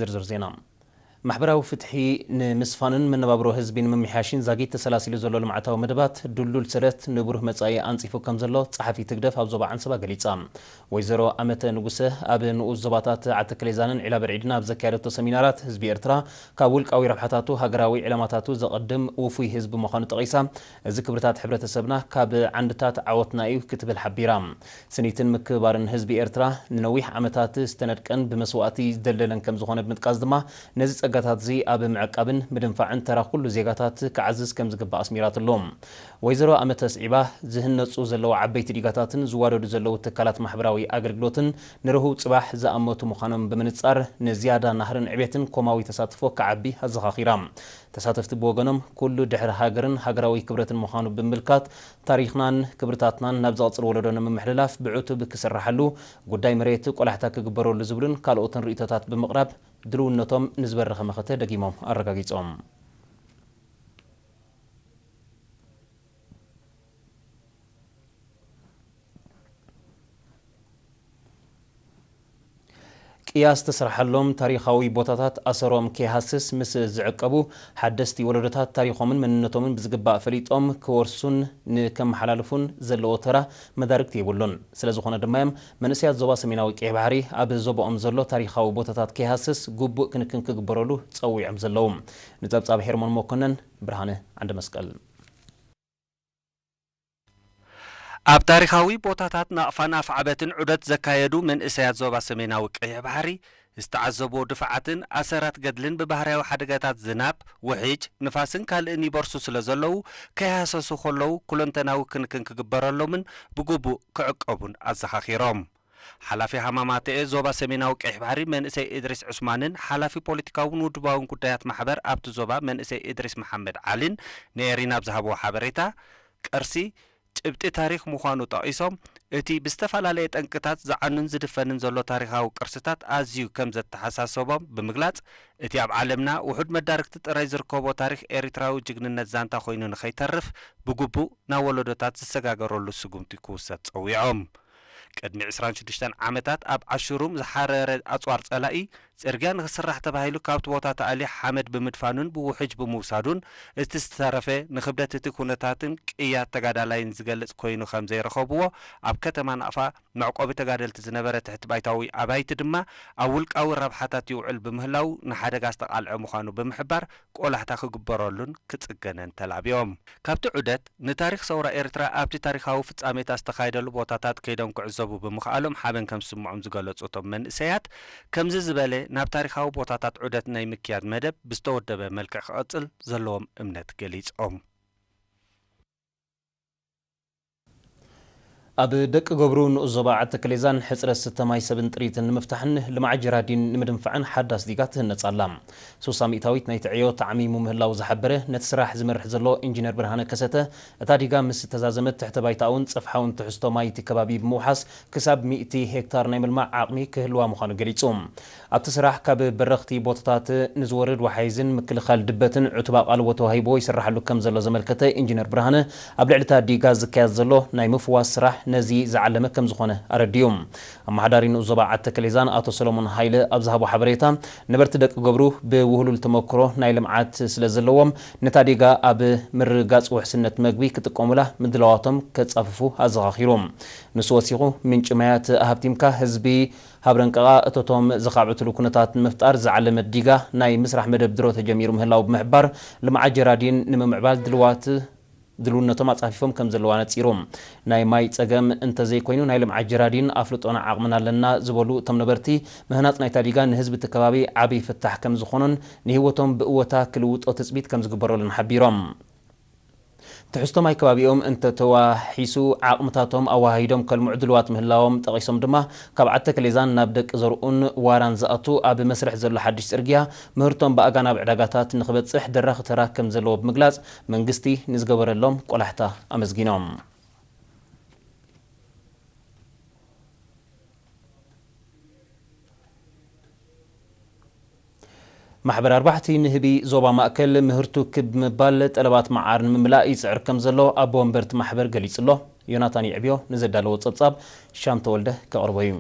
ዝርዝር ዜና። ማሕበራዊ ፍትሒ ንምስፋንን መነባብሮ ህዝቢ ንምምሕያሽን ዛጊት ተሰላሲሉ ዘሎ ልምዓታዊ መደባት ድሉል ሰረት ንብሩህ መጻኢ ኣንጺፉ ከም ዘሎ ጸሓፊ ትግደፍ ኣብ ዞባ ዓንሰባ ገሊጻ። ወይዘሮ ኣመተ ንጉሰ ኣብ ንኡስ ዞባታት ዓተክሌዛንን ዒላበርዒድን ኣብ ዘካየደቶ ሰሚናራት፣ ህዝቢ ኤርትራ ካብ ውልቃዊ ረብሓታቱ ሃገራዊ ዕላማታቱ ዘቐድም ውፉይ ህዝቢ ምዃኑ ጠቒሳ፣ እዚ ክብርታት ሕብረተሰብና ካብ ዓንድታት ዓወትና እዩ ክትብል ሓቢራ። ስኒትን ምክብባርን ህዝቢ ኤርትራ ንነዊሕ ዓመታት ዝተነድቀን ብመስዋእቲ ዝደልደለን ከም ዝኾነ ብምጥቃስ ድማ፣ ነዚ ጸጋታት እዚ ኣብ ምዕቃብን ምድንፋዕን ተራ ኩሉ ዜጋታት ክዓዝዝ ከም ዝግባእ ኣስሚራትሉ። ወይዘሮ ኣመተ ኣስዒባ፣ ዝህነጹ ዘለዉ ዓበይቲ ዲጋታትን ዝዋደዱ ዘለዉ ትካላት ማሕበራዊ ኣገልግሎትን ንርሁው ጽባሕ ዝኣመቱ ምዃኖም ብምንጻር፣ ንዝያዳ ናህርን ዕቤትን ኮማዊ ተሳትፎ ክዓቢ ኣዘኻኺራ። ተሳተፍቲ ብወገኖም፣ ኩሉ ድሕሪ ሃገርን ሃገራዊ ክብረትን ምዃኑ ብምምልካት፣ ታሪኽናን ክብርታትናን ናብ ዝቐጽል ወለዶ ንምምሕልላፍ ብዕቱብ ክስራሓሉ፣ ጉዳይ መሬት ቆላሕታ ክግበረሉ ዝብሉን ካልኦትን ርእይቶታት ብምቕራብ፣ ድልውነቶም ንዝበረኸ መኸተ ደጊሞም ኣረጋጊጾም። ቅያ ዝተሰርሓሎም ታሪኻዊ ቦታታት ኣሰሮም ከይሃስስ ምስ ዝዕቀቡ፣ ሓደስቲ ወለዶታት ታሪኾምን መንነቶምን ብዝግባእ ፈሊጦም ክወርሱን ንከመሓላልፉን ዘለዎ ተራ መዳርግቲ የብሉን። ስለ ዝኾነ ድማ እዮም መንእሰያት ዞባ ሰሜናዊ ቀይሕ ባሕሪ ኣብ ዞባኦም ዘሎ ታሪኻዊ ቦታታት ከይሃስስ ግቡእ ክንክን ክግበረሉ ጸዊዖም ዘለዉ። ንጸብጻብ ሄርሞን መኮነን፣ ብርሃነ ዓንደመስቀል። ኣብ ታሪኻዊ ቦታታት ናቕፋን ኣፍዓበትን ዑደት ዘካየዱ መንእሰያት ዞባ ሰሜናዊ ቀይሕ ባሕሪ፣ ዝተዓዘብዎ ድፋዓትን ኣሰራት ገድልን ብባህርያዊ ሓደጋታት ዝናብ፣ ውሕጅ፣ ንፋስን ካልእን ይበርሱ ስለ ዘለዉ፣ ከይሃሰሱ ከለዉ ኩለንተናዊ ክንክን ክግበረሎምን ብግቡእ ክዕቀቡን ኣዘኻኺሮም። ሓላፊ ሃማማተኤ ዞባ ሰሜናዊ ቀይሕ ባሕሪ መንእሰይ እድሪስ ዑስማንን ሓላፊ ፖለቲካውን ውድባውን ጉዳያት ማሕበር ኣብቲ ዞባ መንእሰይ እድሪስ መሓመድ ዓሊን ንኤሪና ኣብ ዝሃብዎ ሓበሬታ፣ ቅርሲ ጭብጢ ታሪኽ ምዃኑ ጠቒሶም፣ እቲ ብዝተፈላለየ ጠንቅታት ዝዓኑን ዝድፈንን ዘሎ ታሪኻዊ ቅርስታት ኣዝዩ ከም ዘተሓሳሰቦም ብምግላጽ፣ እቲ ኣብ ዓለምና ውሑድ መዳርግቲ ጥራይ ዝርከቦ ታሪኽ ኤሪትራዊ ጅግንነት ዛንታ ኮይኑ ንኸይተርፍ ብግቡእ ናብ ወለዶታት ዝሰጋገረሉ ስጉምቲ ክውሰድ ጸዊዖም። ቅድሚ ዕስራን ሽዱሽተን ዓመታት ኣብ ዓሽሩም ዝሓረረ ኣጽዋር ጸላኢ፣ ጽርግያ ንኽስራሕ ተባሂሉ ካብቲ ቦታ ተኣልዩ ሓመድ ብምድፋኑን ብውሕጅ ብምውሳዱን፣ እቲ ዝተረፈ ንኽብደት እቲ ኩነታትን ቅያ ተጋዳላይን ዝገልጽ ኮይኑ ከም ዘይረኸብዎ ኣብ ከተማ ናቕፋ መዕቆቢ ተጋደልቲ ዝነበረ ትሕቲ ባይታዊ ኣባይቲ ድማ ኣብ ውልቃዊ ረብሓታት ይውዕል ብምህላው ንሓደጋ ዝተቓልዐ ምዃኑ ብምሕባር፣ ቆላሕታ ክግበረሉን ክጽገነን ተላብዮም። ካብቲ ዑደት፣ ንታሪኽ ሰውራ ኤርትራ ኣብቲ ታሪኻዊ ፍጻሜታት ዝተኻየደሉ ቦታታት ከይዶም ክዕዘቡ ብምኽኣሎም ሓበን ከም ዝስምዖም ዝገለጹ እቶም መንእሰያት፣ ከምዚ ዝበለ ናብ ታሪኻዊ ቦታታት ዑደት ናይ ምክያድ መደብ ብዝተወደበ መልክዕ ክቐጽል ዘለዎም እምነት ገሊጾም። ኣብ ደቂ ገብሩ ንኡስ ዞባ ዓዲ ተከሌዛን ሕጽረት ስተ ማይ ሰብን ጥሪትን ንምፍታሕን ልምዓት ጀራዲን ንምድንፋዕን ሓዳስ ዲጋ ትህነጽ ኣላ። ሱሳ ሚእታዊት ናይቲ ዕዮ ተዓሚሙ ምህላው ዝሓበረ ነቲ ስራሕ ዝመርሕ ዘሎ ኢንጂነር ብርሃነ ከሰተ፣ እታ ዲጋ ምስ ተዛዘመት ትሕተ ባይታኣውን ጽፍሓውን ትሕዝቶ ማይ እቲ ከባቢ ብምውሓስ ክሳብ ሚእቲ ሄክታር ናይ ምልማዕ ዓቕሚ ክህልዋ ምዃኑ ገሊጹ። ኣብቲ ስራሕ ካብ በረኽቲ ቦታታት ንዝወርድ ወሓይዝን ምክልኻል ድበትን ዕቱብ ኣቓልቦ ተዋሂብዎ ይስራሓሉ ከም ዘሎ ዘመልከተ ኢንጂነር ብርሃነ፣ ኣብ ልዕሊ እታ ዲጋ ዝካየድ ዘሎ ናይ ምፍዋስ ስራሕ ነዚ ዝዓለመ ከም ዝኾነ ኣረዲኡ። ኣመሓዳሪ ንኡስ ዞባ ዓዲ ተከሌዛን ኣቶ ሰሎሞን ሃይለ ኣብ ዝሃቦ ሓበሬታ፣ ነበርቲ ደቂ ገብሩ ብውህሉል ተመክሮ ናይ ልምዓት ስለ ዘለዎም፣ ነታ ዲጋ ኣብ ምርግጋጽ ውሕስነት መግቢ ክጥቀሙላ ምድላዋቶም ከጻፍፉ ኣዘኻኺሩ። ንሱ ወሲኹ፣ ምንጪ ማያት ኣሃብቲምካ ህዝቢ ሃብረን ቀቓ እቶቶም ዘኻዕብትሉ ኩነታት ንምፍጣር ዝዓለመ ዲጋ ናይ ምስራሕ መደብ ድሮ ተጀሚሩ ምህላው ብምሕባር፣ ልምዓት ጀራዲን ንምምዕባል ድልዋት ድልውነቶም ኣጻፊፎም ከም ዘለዉ ኣነጺሩ። ናይ ማይ ጸገም እንተዘይኮይኑ፣ ናይ ልምዓት ጀራዲን ኣፍልጦን ዓቕምን ኣለና ዝበሉ እቶም ነበርቲ፣ ምህናጽ ናይታ ዲጋ ንህዝቢ እቲ ከባቢ ዓቢ ፍታሕ ከም ዝኾኖን ንህይወቶም ብእወታ ክልውጦ ትጽቢት ከም ዝግበረሉን ሓቢሮም። ትሕዝቶ ማይ ከባቢኦም እንተተዋሒሱ ዓቕምታቶም ኣወሃሂዶም ከልምዑ ድልዋት ምህላዎም ጠቒሶም ድማ፣ ካብ ዓዲ ተከሌዛን ናብ ደቂ ዘርኡን ዋራን ዝኣቱ ኣብ መስርሕ ዘሎ ሓድሽ ጽርግያ ምህርቶም ብኣጋ ናብ ዕዳጋታት ንኽበጽሕ ደራኺ ተራ ከም ዘለዎ ብምግላጽ፣ መንግስቲ ንዝገበረሎም ቆላሕታ ኣመስጊኖም። ማሕበር ኣርባሕቲ ንህቢ ዞባ ማእከል ምህርቱ ክብ ብምባል ጠለባት መዓር ንምምላእ ይጽዕር ከም ዘሎ ኣቦ ወንበርቲ ማሕበር ገሊጹ ኣሎ። ዮናታን ይዕብዮ ንዘዳለዎ ጸብጻብ ሻም ተወልደ ከቕርቦ እዩ።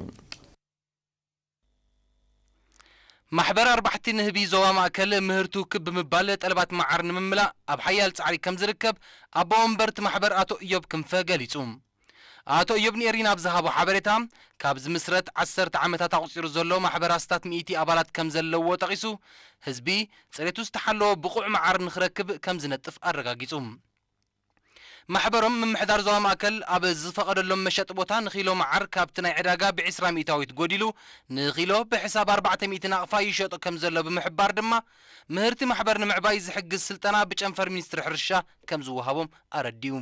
ማሕበር ኣርባሕቲ ንህቢ ዞባ ማእከል ምህርቱ ክብ ብምባል ጠለባት መዓር ንምምላእ ኣብ ሓያል ጻዕሪ ከም ዝርከብ ኣቦ ወንበር እቲ ማሕበር ኣቶ እዮብ ክንፈ ገሊጹ። ኣቶ እዮብ ንኤሪና ኣብ ዝሃቦ ሓበሬታ፣ ካብ ዝምስረት ዓሰርተ ዓመታት ኣቑጺሩ ዘሎ ማሕበር ኣስታት ሚእቲ ኣባላት ከም ዘለዎ ጠቒሱ፣ ህዝቢ ጽሬቱ ዝተሓለወ ብቑዕ መዓር ንኽረክብ ከም ዝነጥፍ ኣረጋጊጹ። ማሕበሮም ምምሕዳር ዞባ ማእከል ኣብ ዝፈቐደሎም መሸጢ ቦታ ንኪሎ መዓር ካብቲ ናይ ዕዳጋ ብዒስራ ሚእታዊት ጎዲሉ ንኪሎ ብሕሳብ ኣርባዕተ ሚእቲ ናቕፋ ይሸጦ ከም ዘሎ ብምሕባር ድማ፣ ምህርቲ ማሕበር ንምዕባይ ዝሕግዝ ስልጠና ብጨንፈር ሚኒስትሪ ሕርሻ ከም ዝወሃቦም ኣረዲኡ።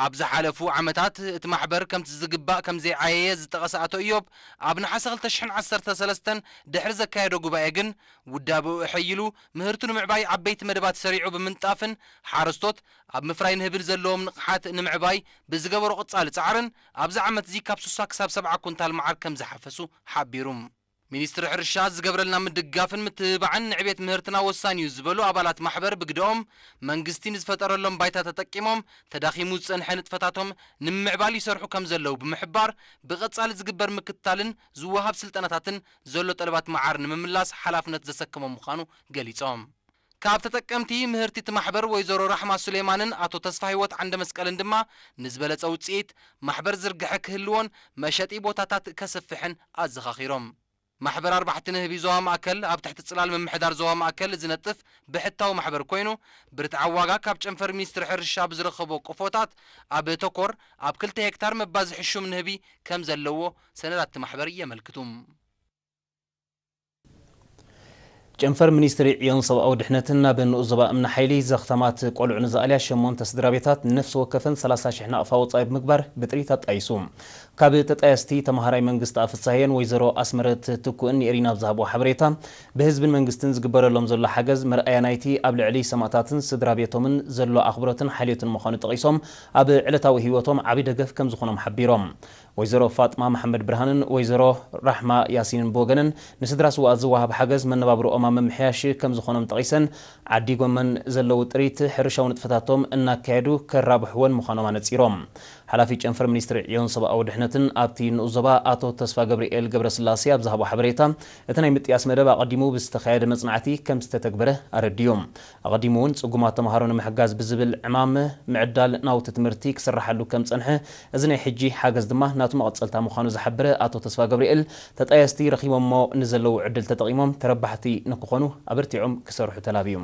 ኣብ ዝሓለፉ ዓመታት እቲ ማሕበር ከምቲ ዝግባእ ከም ዘይዓየየ ዝጠቐሰ ኣቶ እዮብ፣ ኣብ ነሓሰ ክልተ ሽሕን ዓሰርተ ሰለስተን ድሕሪ ዘካየዶ ጉባኤ ግን፣ ውዳበኡ ኣሐይሉ ምህርቱ ንምዕባይ ዓበይቲ መደባት ሰሪዑ ብምንጣፍን ሓረስቶት ኣብ ምፍራይ ንህቢ ዘለዎም ንቕሓት ንምዕባይ ብዝገበሮ ቅጻሊ ጻዕርን ኣብዚ ዓመት እዚ ካብ ስሳ ክሳብ ሰብዓ ኩንታል መዓር ከም ዝሓፈሱ ሓቢሩ። ሚኒስትሪ ሕርሻ ዝገብረልና ምድጋፍን ምትብባዕን ንዕቤት ምህርትና ወሳኒ እዩ ዝበሉ ኣባላት ማሕበር ብግደኦም፣ መንግስቲ ንዝፈጠረሎም ባይታ ተጠቂሞም ተዳኺሙ ዝጸንሐ ንጥፈታቶም ንምምዕባል ይሰርሑ ከም ዘለዉ ብምሕባር፣ ብቐጻሊ ዝግበር ምክትታልን ዝወሃብ ስልጠናታትን ዘሎ ጠለባት መዓር ንምምላስ ሓላፍነት ዘሰከሞም ምዃኑ ገሊጾም። ካብ ተጠቀምቲ ምህርቲ እቲ ማሕበር ወይዘሮ ራሕማ ሱሌማንን ኣቶ ተስፋ ህይወት ዓንደ መስቀልን ድማ ንዝበለጸ ውጽኢት ማሕበር ዝርግሐ ክህልዎን መሸጢ ቦታታት ከስፍሕን ኣዘኻኺሮም። ማሕበር ኣርባሕቲ ንህቢ ዞባ ማእከል ኣብ ትሕቲ ጽላል ምምሕዳር ዞባ ማእከል ዝነጥፍ ብሕታዊ ማሕበር ኮይኑ፣ ብርትዓዊ ዋጋ ካብ ጨንፈር ሚኒስትሪ ሕርሻ ብዝረኸቦ ቆፎታት ኣብ ተኮር ኣብ ክልተ ሄክታር መባዝሒ ሹም ንህቢ ከም ዘለዎ ሰነዳት እቲ ማሕበር የመልክቱ። ጨንፈር ሚኒስትሪ ዕዮን ሰብኣዊ ድሕነትን ናብ ንኡስ ዞባ እምኒ ሓይሊ ዘኽተማት ቆልዑ ንዝኣልያ ሸሞንተ ስድራ ቤታት ንነፍሲ ወከፈን ሰላሳ ሽሕ ናቕፋ ወጻኢ ብምግባር ብጥሪት ኣጣይሱ። ካብ ተጣየስቲ ተምሃራይ መንግስቲ ኣፍሳህየን ወይዘሮ ኣስመረት ትኩእን ንኤሪና ኣብ ዝሃብዎ ሓበሬታ፣ ብህዝብን መንግስትን ዝግበረሎም ዘሎ ሓገዝ መርኣያ ናይቲ ኣብ ልዕሊ ሰማእታትን ስድራ ቤቶምን ዘሎ ኣኽብሮትን ሓልዮትን ምዃኑ ጠቒሶም፣ ኣብ ዕለታዊ ህይወቶም ዓቢ ደገፍ ከም ዝኾኖም ሓቢሮም። ወይዘሮ ፋጥማ መሓመድ ብርሃንን ወይዘሮ ራሕማ ያሲንን ብወገነን፣ ንስድራ ስውኣት ዝወሃብ ሓገዝ መነባብሮኦም ኣብ ምምሕያሽ ከም ዝኾኖም ጠቒሰን፣ ዓዲ ጎመን ዘለዉ ጥሪት ሕርሻዊ ንጥፈታቶም እናካየዱ ከራብሕወን ምዃኖም ኣነጺሮም። ሓላፊ ጨንፈር ሚኒስትሪ ዕዮን ሰብኣዊ ድሕነትን ኣብቲ ንኡስ ዞባ ኣቶ ተስፋ ገብርኤል ገብረስላሴ ኣብ ዝሃቦ ሓበሬታ፣ እቲ ናይ ምጥያስ መደብ ኣቐዲሙ ብዝተኻየደ መጽናዕቲ ከም ዝተተግበረ ኣረዲኡ። ኣቐዲሙ እውን ጽጉማት ተምሃሮ ንምሕጋዝ ብዝብል ዕማም ምዕዳል ናውቲ ትምህርቲ ክስራሓሉ ከም ጸንሐ፣ እዚ ናይ ሕጂ ሓገዝ ድማ ናቱ መቐጸልታ ምዃኑ ዝሓበረ ኣቶ ተስፋ ገብርኤል፣ ተጣየስቲ ረኺቦሞ ንዘለዉ ዕድል ተጠቒሞም ተረባሕቲ ንክኾኑ ኣበርቲዖም ክሰርሑ ተላብዩ።